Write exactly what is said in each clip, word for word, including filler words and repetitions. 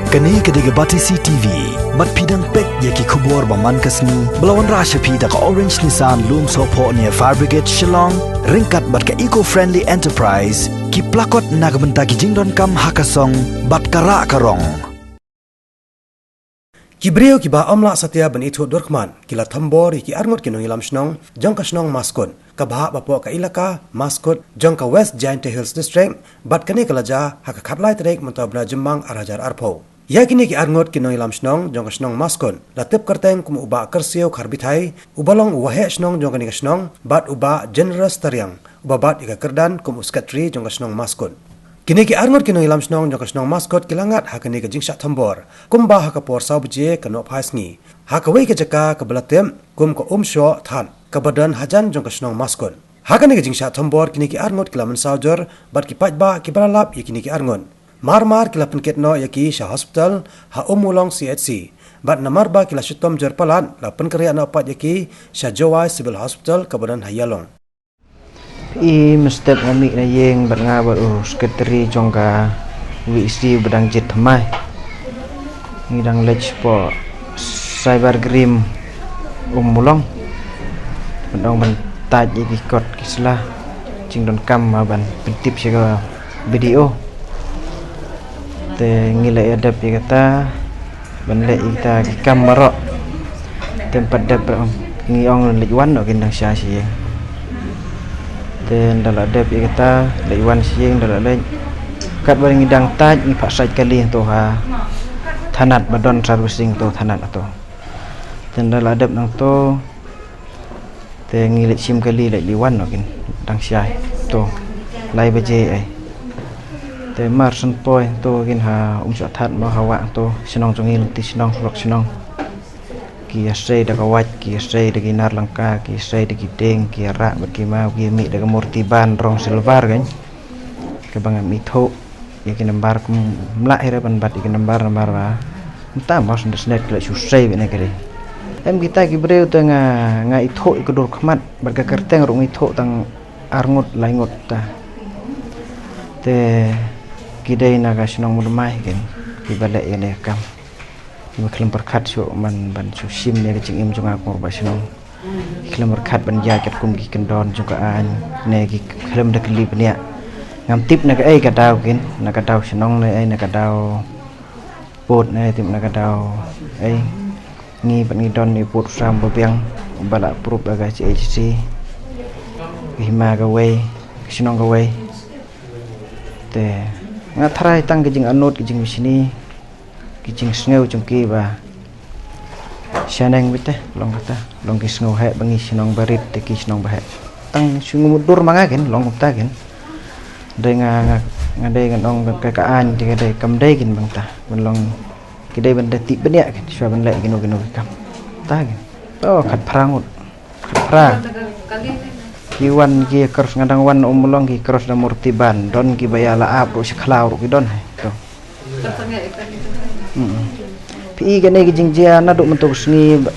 Kane ka dei ka Batesi T V. Bad phi dang peit ïa ki khubor ba man ka sngi ba la wanrah sha phi da ka Orange Nissan Lumsohphoh near Fire Brigade Shillong, ryngkat bad ka Eco Friendly Enterprise, ki plakot na ka bynta ki jingdonkam ha ka song bad ka rah ka rong. Ki briew kiba ym lah satia ban ithuh dur khmat ki la thombor ïa ki arngut ki nongïalam shnong jong ka shnong Maskut, kaba hap hapoh ka ilaka Maskut jong ka West Jaintia Hills District, bad kane ka la jia ha ka khatlai tarik mynta u bnai Jymmang ar hajar arphew. Ïa kine ki arngut ki nongïalam shnong jong ka shnong Maskut la tip kyrteng kum u Bah Kyrsiew Kharbithai, uba long u waheh shnong jong kane ka shnong, bad u Bah Generous Tariang, uba bat ïa ka kyrdan kum u sekretari jong ka shnong Maskut. Kine ki arngut ki nongïalam shnong jong ka shnong Maskut ki la ngat ha kane ka jingshah thombor kumba ha ka por saw baje ka nohphai sngi, ha kawei ka jaka kaba la tip kum ka Umshoh That, kaba don hajan jong ka shnong Maskut. Ha kane ka jingshah thombor kine ki arngut ki la mynsaw jur bad ki paidbah kiba la lap ïa kine ki arngut. Mar mar ki la pynkit noh ïa ki sha hospital ha Ummulong C H C, bad namar ba ki la shitom jur palat la pynkynriah noh pat ïa ki sha Jowai Civil Hospital kaba don ha Ïalong. Phi i mynstep nga mih na ïing bad nga bad u sekretari jong ka V E C ba dang jied thymmai. Ngi dang leit shapoh Cyber Grim Ummulong. Ban ong ban tait ïa ki kot ki sla jingdonkam, ma ban pyntip sha ka B D O. Te ngi la ïa dep ïa kata ban leh ïa kita ki kam baroh. Te ym pat dep, ngi ong leit wan noh kin dang sha shi ïing. Te ynda la dep ïa kata, leit wan shi ïing, ynda la leit, katba ngi dang tait ngi phah sait kali hangto ha thanat ba don servicing to thanat to. Te ynda la dep nangto te ngi leit shim kali, leit leit wan noh kin dang shai to lai baje ai. Te mar shen poi to kin ha Umshoh That mo, ha wah to shnong jong ngi, lynti shnong, lok shnong. Ki ïa sei da ka wait, ki ïa sei da ki nar lyngka, ki ïa sei da ki dieng, ki ïa rah bad ki maw, ki ïa mih da ka murti ban rong silver kan. Kaba ngam ithuh ïa ki nambar, kum mlah hi re ban bat ïa ki nambar, nambar ba mynta mos nda snet ki la shu sei bad ne ka dei. Em, kita ki briew te nga, nga ithuh ïa ka dur khmat bad ka kyrteng ruh nga ithuh tang ar ngut lai ngut ta. Te ki dei na ka shnong Mawlamai kin kiba leh ïa ne ka kam. Kiba khlem pyrkhat shuh man ban shu shim ïa ka jingim jong nga kum u rangbah shnong. Khlem pyrkhat ban ïaid katkum ki kyndon jong ka aiñ, ne ki khlem da kylli bniah. Ngam tip na kaei ka daw kin, na ka daw shnong ne ei, na ka daw pud ne ei, tip na ka daw ei. Ngi pat ngi don i pud u Sam Babiang, ba la approve da ka C H C. Ka hima kawei, ka shnong kawei. Te nga tharai tang ka jingangnud, ka jingmishni, ki jingsngew jong ki ba shaneng beit te long kata, long ki sngew heh ba ngi shnong barit te ki shnong baheh. Tang shu ngim dur ma nga kin long kumta kin. Dei nga, nga, nga dei ngan ong ka, ka aiñ te ka dei kam dei kin bang ta ban long, ki dei ban da tip bniah kin shuwa ban leh kino kino ki kam ta kin. To khatphra ngut. Phra. Ki wan ki cross, nga dang wan Ummulong, ki cross da murti ban, don kiba ïa la ap ruh sha khlaw ruh ki don hi. To. Mm. Phi i kane ka jingjia naduh mynta ka sngi ba,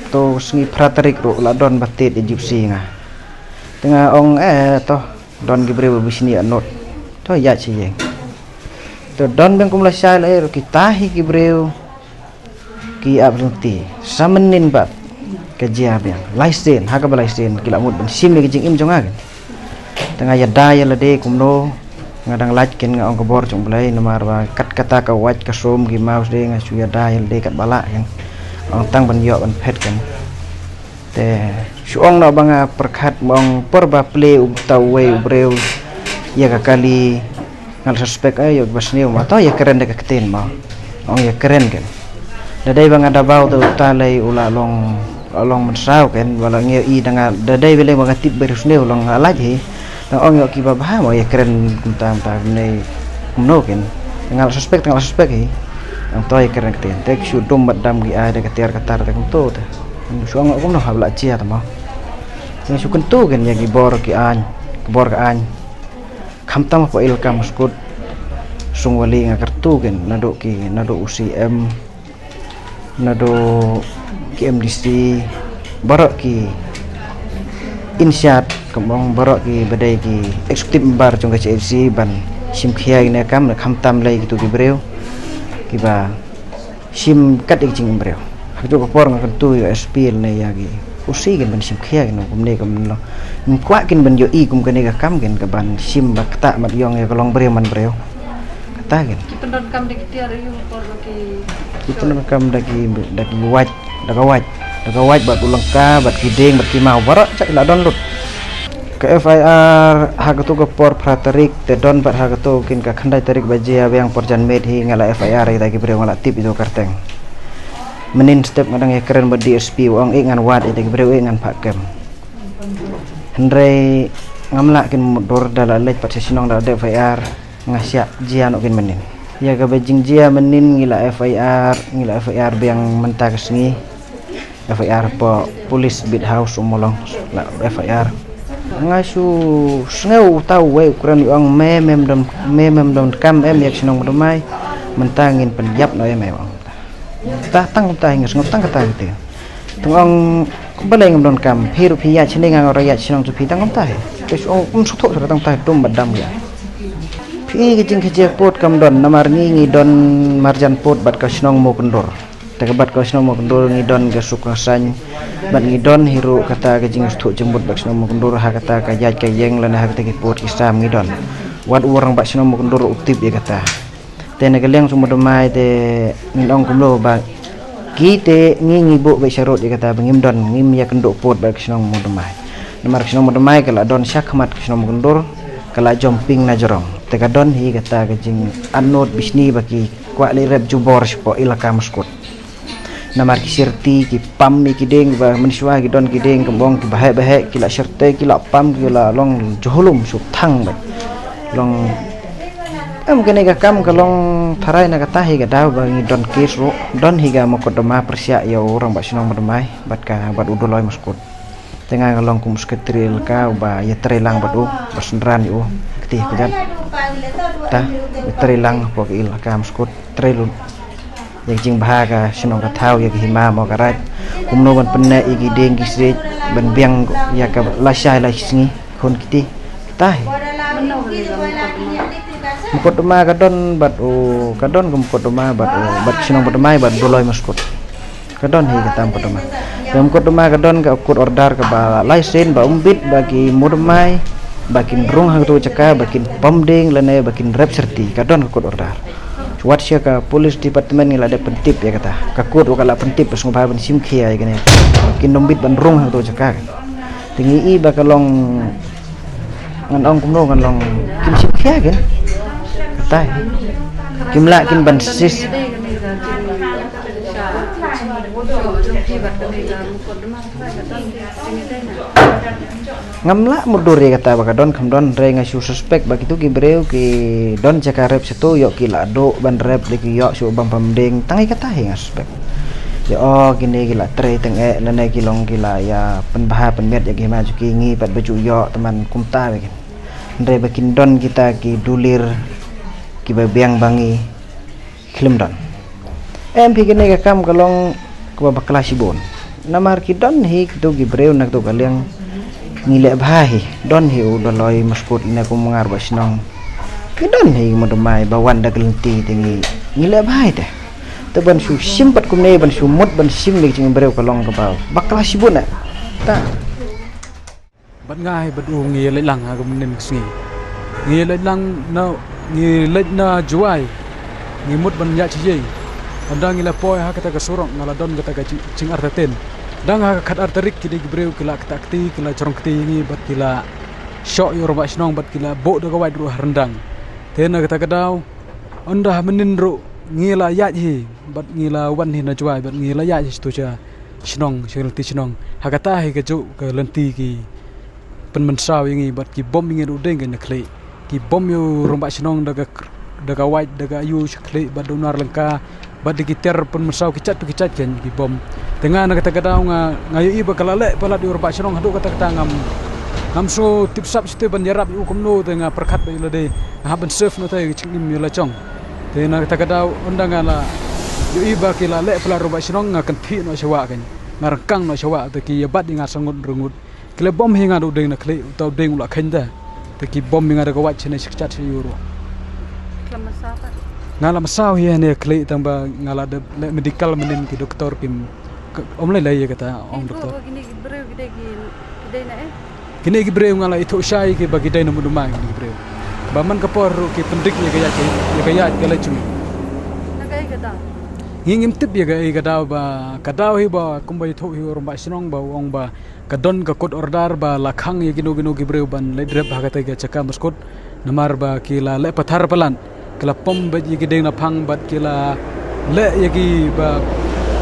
to ka sngi phra tarik ruh la don ba tied ïa Gypsy nga. Te nga ong, eh, to don ki briew ba bishni ïa not. To ïaid sha ïing. To don biang kum lashai la ei ruh kita hi ki briew ki ap lynti. Sa mynnin bad ka jia biang. Lai sien, ha kaba lai sien ki la mut ban shim ïa ka jingim jong nga kin. Te nga ïada ïa lade kumno, nga dang lait kin, nga ong ka bor jong U Blei namar ba kat kata ka wait ka sum ki maw sdei, nga shu ïada ïa lade katba lah kin. Ong tang ban ïoh ban phet kin. Te shu ong noh ba nga pyrkhat, ma ong por ba plie uta uwei u briew ïa ka kali, nga la suspect, eh, ïoh ba sniew ma, to ïa kren da ka ktien ma. Ong ïa kren ken. Da dei ba nga da baw te uta lei u la long, la long mynsaw ken, ba la ngi i da nga, da dei ba lei ba nga tip ba sniew long nga lait hi. Nga ong ïoh kiba bha ma ïa kren kumta kumta kumne kumno ken. Nga la suspect, nga la suspect hi. Ong to ïa kren ktien. Te shu dum bad dam ki ai da ka tiar ka tar te kumto te. Shu ong kumno ha ba la jia te ma. Nga shu kyntu ken ïa ki bor ki aiñ, ki bor ka aiñ. Khamtam hapoh Ilkam Skud, Sungwali nga kyrtu ken naduh ki, naduh u C M, naduh ki M D C, baroh ki in-charge, kumba ong baroh ki ba dei ki executive member jong ka C H C ban shim khia ïa kane ka kam, khamtam lei kitu ki briew. Kiba shim kat ïa ka jingim briew. Ha kajuh ka por nga kyntu ïa u S P ne ïa ki O C kin ban shim khia kin kumne kumno. Ngim kwah kin ban ïohi kum kane ka kam kin ka ban shim ba ktah mat ïong ïa ka long briew man briew. Kata kin. Ki pyndonkam da ki tiar ïa u por ba ki. Ki pyndonkam da ki, da ki wait, da ka wait, da ka wait bad u lyngka bad ki dieng bad ki maw baroh jait la don lut. Ka F I R ha katu ka por phra tarik te don bad ha katu kin ka khyndai tarik ba jia biang por janmiet hi nga la F I R ïa kita ki briew nga la tip ïa tu kyrteng. Mynnin step nga dang ïakren bad D S P u ong ïa ngan wad ïa kita ki briew ïa ngan phah kem. Hynrei ngam lah kin mutdur da la leit pat sha shnong da la dep F I R. Nga shah jia noh kin mynnin. Ïa kaba jingjia mynnin ngi la F I R, ngi la F I R biang mynta ka sngi. F I R hapoh Police Beat House Ummulong la F I R. Nga shu sngew uta uwei u kren u ong me mem dom, me mem dom kam em ïa ka shnong Mawdamai. Mynta ngin pynïap noh ïa me u ong. Ta tang kumta hi nga sngew tang kata hi te. Tang ong balei ngam donkam phi ruh phi ïaid shane nga ruh ïaid shnong jong phi tang kumta hi. Te shu ong um sngewthuh shuh tang kumta hi tum bad dam ïa. Phi ka jingkhajia pud kam don namar ngi ngi don marjan pud bad ka shnong Mawkyndur. Te ka bad ka shnong Mawkyndur ngi don ka suk ka saiñ bad ngi don hi ruh kata ka jingsngewthuh jingmut bad ka shnong Mawkyndur ha kata ka ïaid ka ïeng lane ha kata ki pud ki sam ngi don. Wat u rangbah shnong Mawkyndur u tip ïa kata. Te na ka liang shnong Mawdamai te ngin ong kumno ba ki te ngi ngi buh beit sharud ïa kata ba ngim don ngim ïakynduh pud bad ka shnong Mawdamai. Namar ka shnong Mawdamai ka la don sha khmat ka shnong Mawkyndur ka la jom ping na jrong. Te ka don hi kata ka jingatnud bishni ba ki kwah leit rep jubor shapoh ilaka Maskut. Namar ki syrti ki pam ïa ki dieng ba mynshuwa ki don ki dieng ka mong ki baheh baheh ki la syrti ki la pam ki la long jhulum suk thang ba long em kane ka kam ka long tharai na kata hi ka daw ba ngi don kes ruh don hi ka mukotduma pyrshah ïa u rangbah shnong Mawdamai bad ka bad u Doloi Maskut. Te nga nga long kum u sekretari ïalaka uba ïatrei lang bad u ba synran ïa u kti ka jat ta ïatrei lang hapoh ka ïalaka Maskut trei lut. Ïa ka jingbha ka shnong ka thaw ïa ka hima mo ka raid kumno ban pynneh ïa ki dieng ki sriej ban biang ïa ka lashai lashisngi khun kti. Kata hi. Mukotduma ka don bad u ka don ka mukotduma bad u bad ka shnong Mawdamai bad Doloi Maskut. Ka don hi kata mukotduma. Ka mukotduma ka don ka court order kaba lai sien ba um bit ba ki Mawdamai ba kin rung ha katu jaka ba kin pom dieng lane ba kin rep syrti ka don ka court order. Wat sha ka police department ngi la dep pyntip ïa kata. Ka court ruh ka la pyntip ba sngewbha ban shim khia ïa kane. Kin ym bit ban rung ha katu jaka. Te ngi i ba ka long ngan ong kumno ngan long kim shim khia kin. Kata hi. Kim lah kin ban sis. Ngam lah mutdur ïa kata ba ka don kham don hynrei nga shu suspect ba kitu ki briew ki don jaka rep shatu ïoh ki la duh ban rep de ki ïoh shu bam pam dieng tang ïa kata hi nga suspect. Ïa o kine ki la trei teng eh lane ki long ki la ïa pynbha pynmiat ïa ki hima jong ki ngi pat ba ju ïoh tang man kumta ba kin. Hynrei ba kin don kita ki dulir kiba biang ba ngi khlem don. Em phi kane ka kam ka long kaba bakla shibun. Namar ki don hi kitu ki briew na kitu ka liang ngi leh bha hi don hi u Doloi Maskut ne kum ngar ba shnong. Ki don hi Mawdamai ba wan da ka lynti te ngi ngi leh bha hi te. Te ban shu shim pat kumne ban shu mut ban shim ne ki jingbriew ka long kaba bakla shibun eh. Ta. Bad nga hi bad u ngi leit lang ha ka mynnin ka sngi. Ngi leit lang na ngi leit na Jowai. Ngi mut ban ïaid sha ïing. Ynda ngi la poi ha kata ka surok nga la don kata ka jing- jingartatien. Dang ha ka khatar tarik ki dei ki briew ki la ktah kti ki la jrong kti ïa ngi bad ki la shoh ïa u rangbah shnong bad ki la buh da ka wait ruh ha ryndang. Te na kata ka daw ynda ha mynnin ruh ngi la ïaid hi bad ngi la wan hi na Jowai bad ngi la ïaid hi shatu sha shnong sha lynti shnong. Ha kata hi kajuh ka lynti ki pynmynsaw ïa ngi bad ki bom ïa ngi da u dieng ka na khlieh. Ki bom ïa u rangbah shnong da ka da ka wait da ka ayu sha khlieh bad da u nar lyngka bad da ki tiar pynmynsaw ki jait pa ki jait kein ki bom. Te nga na kata ka daw nga nga ïohi ba ka la leh palat ïa u rangbah shnong haduh katta katta ngam ngam sngewtip sap shatei ban ïarap ïa u kumno te nga pyrkhat ba ïa lade nga hap ban save noh te ka jingim ïa la jong. Te na kata ka daw ynda nga la ïohi ba ki la leh palat u rangbah shnong nga kynthih noh sha wah kein nga ryngkang noh sha wah te ki ïa bat ïa nga sa ngut re ngut. Ki la bom hi nga da u dieng na khlieh uta u dieng u la kheiñ te. Te ki bom hi nga da ka wait shane shi kjat shi ïu ruh. Ki la mynsaw pat. Nga la masaw hi hane khlieh tang ba nga la dep leh medical mynnin ki doktor kim, ym lei lei ïa kata ong doktor. Kine ki briew ki dei ki, ki dei na eh? Kine ki briew nga la ithuh shai ki ba ki dei na mudumai kine ki briew. Ba man ka por ruh ki pyndik ïa ka ïaid, ïa ka ïaid ka leit jong ngi. Na kaei ka daw? Ngi ngim tip ïa kaei ka daw ba, ka daw hi ba kumba ithuh hi u rangbah shnong ba u ong ba ka don ka court order ba la khang ïa kino kino ki briew ban leit rep ha katei ka jaka Maskut. Namar ba ki la leh pathar palat, ki la pom beit ïa ki dieng na phang bad ki la leh ïa ki ba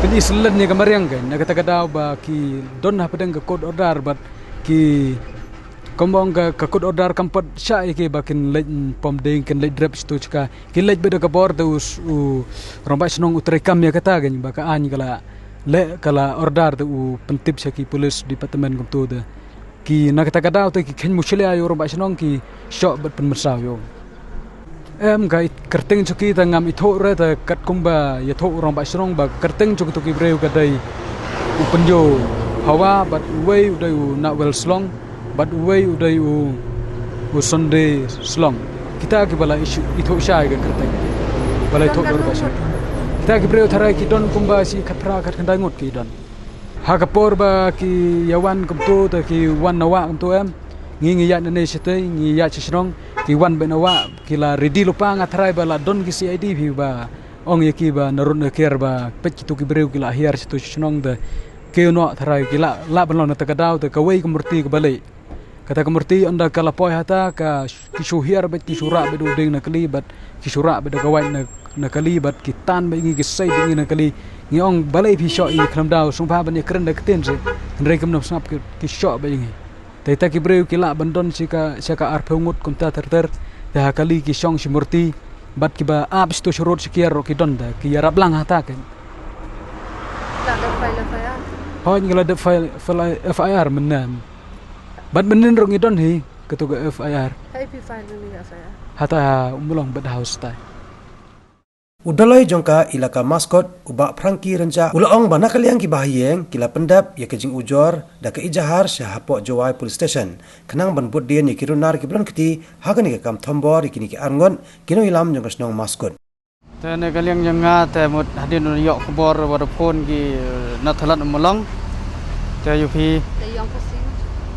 pynïasoh ïa ka mariang ka. Na kata ka daw ba ki don hapdeng ka court order bad ki, kumba ong ka, ka court order kam pat shah ïa ki ba kin leit pom dieng, kin leit rep shatu shaka. Ki leit beit da ka bor te u, u rangbah shnong u treikam ïa kata ka, ba ka aiñ ka la leh, ka la order te u pyntip sha ki police department kumto te. Ki na kata ka daw te ki kheiñ mushlia ïa u rangbah shnong, ki shoh bad pynmynsaw ïa u. Em, ka kyrteng jong ki te ngam ithuh re, te katkum ba ïathuh u rangbah shnong ba kyrteng jong kito ki briew ka dei u Pynïoh Hawa bad uwei u dei u Nawel Slong bad uwei u dei u, u Sunday Slong. Kita kiba la ithuh shai ka kyrteng, ba la ithuh da u rangbah shnong. Kita ki briew tharai ki don kumba shi khatphra khatkhyndai ngut ki don. Ha ka por ba ki ïa wan kumto te ki wan na wah kumto em. Ngi ngi ïaid nangne shatei, ngi ïaid sha shnong, ki wan beit na wah, ki la ready lypa, nga tharai ba la don ki C I D phi ba ong ïa ki ba na rud na kiar ba peit kito ki briew ki la hiar shato sha shnong te. Kiew noh tharai ki la, lah ban long na kata ka daw te kawei ka murti kaba leh. Kata ka murti ynda ka la poi hata ka, ki shu hiar beit, ki shu rah beit u dieng na kali bad ki shu rah beit da ka wait na, na kali bad ki tan beit ïa ngi, ki sei beit ïa ngi na kali. Ngi ong balei phi shoh ïa ngi khlem daw, sngewbha ban ïakren da ka ktien seh. Hynrei kim nym sngap ki, ki shoh beit ïa ngi. Te kita ki briew ki lah ban don sha ka, sha ka arphew ngut kumta ter ter. Te ha kali ki shong shi murti bad kiba ap shato sharud shi kiar ruh ki don te ki ïarap lang hata ka. La dep file F I R? Hooid, ngi la dep file, file F I R mynne. Bad mynnin ruh ngi don hi kato ka F I R. Haei phi file ïa ka F I R? Hata ha Ummulong Bed House tai. U Dolloi jong ka Elaka Maskut, u Bah Frankie Rynjah, u la ong ba na ka liang kiba ha ïing ki la pyndep ïa ka jingujor da ka ejahar sha hapoh Jowai Police Station, khnang ban bud dien ïa ki runar kiba don kti ha kane ka kam thombor ïa kine ki arngut ki nongïalam jong ka shnong Maskut. Te na ka liang jong nga te mut hadien u ïoh khubor ba da phone ki, eh, na thalat Ummulong. Te ïoh phi. Te ïong Khasi.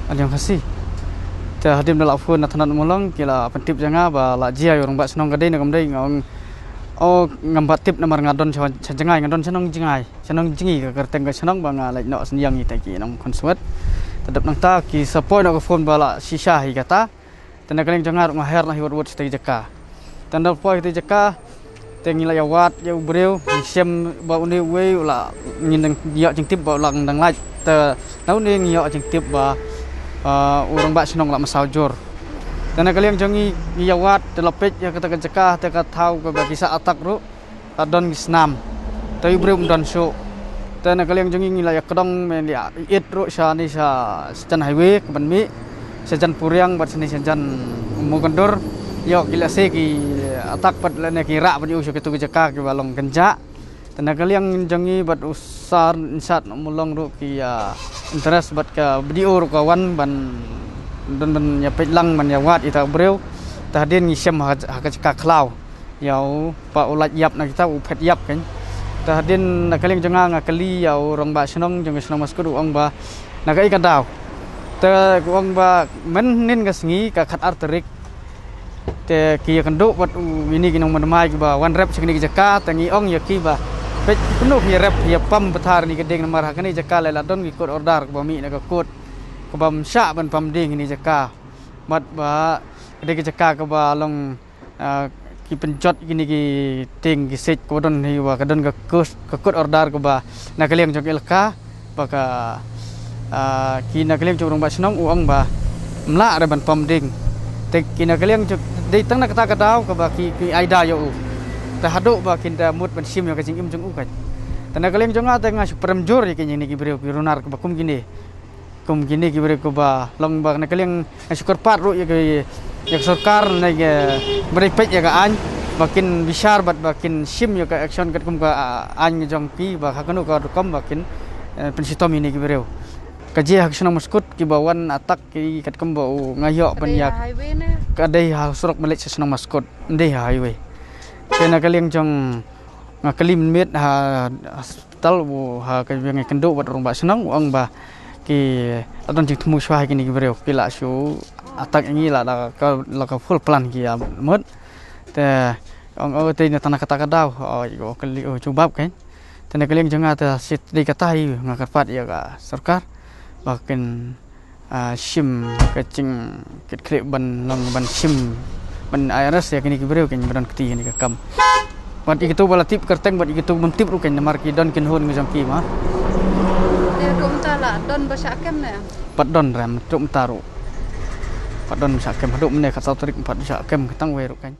Ah, ïong Khasi. Te hadien da la phone na thalat Ummulong ki la pyntip ïa nga ba la jia ïa u rangbah shnong, ka dei ne kam dei, nga ong, oh, ngam pat tip namar nga don sha, sha jngai, nga don sha nongjngai. Sha nongjngi ka kyrteng ka shnong ba nga leit noh synñiang ïa kita ki nongkhunswet. Te dep nangta ki sa poi noh ka phone ba la shisha hi kata. Te na ka liang jong nga ruh nga her noh hi wut wut shatei jaka. Te ynda poi shatei jaka te ngi la ïa wad ïa u briew, ngi shem ba une uwei u la, ngi dang ïoh jingtip ba u la dang lait. Te na une ngi ïoh jingtip ba, ah, u rangbah shnong la mynsaw jur. Te na ka liang jong ngi, ngi ïa wad, te la peit ïa kata ka jaka, te ka thaw kaba ki sah attack ruh la don ki snam. Te u briew um don shuh. Te na ka liang jong ngi ngi la ïa kdong, men ïa ïeit ruh shane sha, shajan highway kaban mih shajan Puriang bad shane shajan Umkyndur. Ïoh ki lehse ki attack pat lane ki rah bad ïoh sha kitu ki jaka kiba long kynjah. Te na ka liang jong ngi bad u Sar Insat Ummulong ruh ki, ah, interest bad ka B D O ruh ka wan ban don ban ïa peit lang ban ïa wad ïa uta u briew. Te hadien ngi shem ha, ha ka jaka khlaw. Ïa u, ba u lait ïap na kita u phet ïap kan. Te hadien na ka liang jong nga nga kylli ïa u rangbah shnong jong ka shnong Maskut, u ong ba na kaei ka daw. Te u ong ba mynhynnin ka sngi ka khatar tarik te ki ïakynduh bad u ïa kine ki nongmynmai kiba wan rep sha kine ki jaka, te ngi ong ïa ki ba peit kumno phi ïa rep, phi ïa pam pathar ïa kine ki dieng namar ha kane ka jaka lei la don ki court order kaba mih na ka court kaba ym shah ban pam dieng ha kine ki jaka. Bad ba ka dei ka jaka kaba long, ah, ki pynjot kine ki tieng ki siej kaba don hi ba ka don ka kus-, ka court order kaba na ka liang jong ka elaka ba ka, ah, ki na ka liang jong u rangbah shnong u ong ba ym lah re ban pom dieng. Te ki na ka liang jong, dei tang na kata ka daw kaba ki, ki ai da ïa u. Te haduh ba kin da mut ban shim ïa ka jingim jong u ka. Te na ka liang jong nga te nga shu prem jur ïa kine ki briew ki runar kaba kum kine. Kum kine ki briew kiba long ba na ka liang nga shu kyrpad ruh ïa ka, ïa ka sorkar ne ka ba dei peit ïa ka aiñ ba kin bishar bad ba kin shim ïa ka action katkum ka, ah, aiñ jong ki ba ha kano ka rukom ba kin, eh, pynshitom ïa kine ki briew. Ka jia ha ka shnong Maskut kiba wan attack ki katkum ba u nga ïoh ban ïa ka dei ha surok ba leit sha shnong Maskut, ym dei ha highway. Te na ka liang jong nga kylli mynmiet ha hospital u ha ka jingïakynduh bad u rangbah shnong u ong ba ki la don jingthmu shuwa ha kine ki briew, ki la shu attack ïa ngi, la da ka, la ka full plan ki ïa mut. Te ong, oh, te na tang na kata ka daw, oh, ïa ka kylli, oh, jubab kein. Te na ka liang jong nga te shi dei kata hi nga kyrpad ïa ka sorkar ba kin, ah, shim ka jingkitkhlieh ban long ban shim ban arrest ïa kine ki briew kein ba don kti ha kane ka kam. Bad ïa kito ba la tip kyrteng bad ïa kito bym tip ruh kein namar ki don ki khun ki jong ki ma. Te haduh mynta la don ba shah kem ne? Pat don re, haduh mynta ruh. Pat don ba shah kem, haduh mynne ka saw tarik pat shah kem tang wei ruh kein.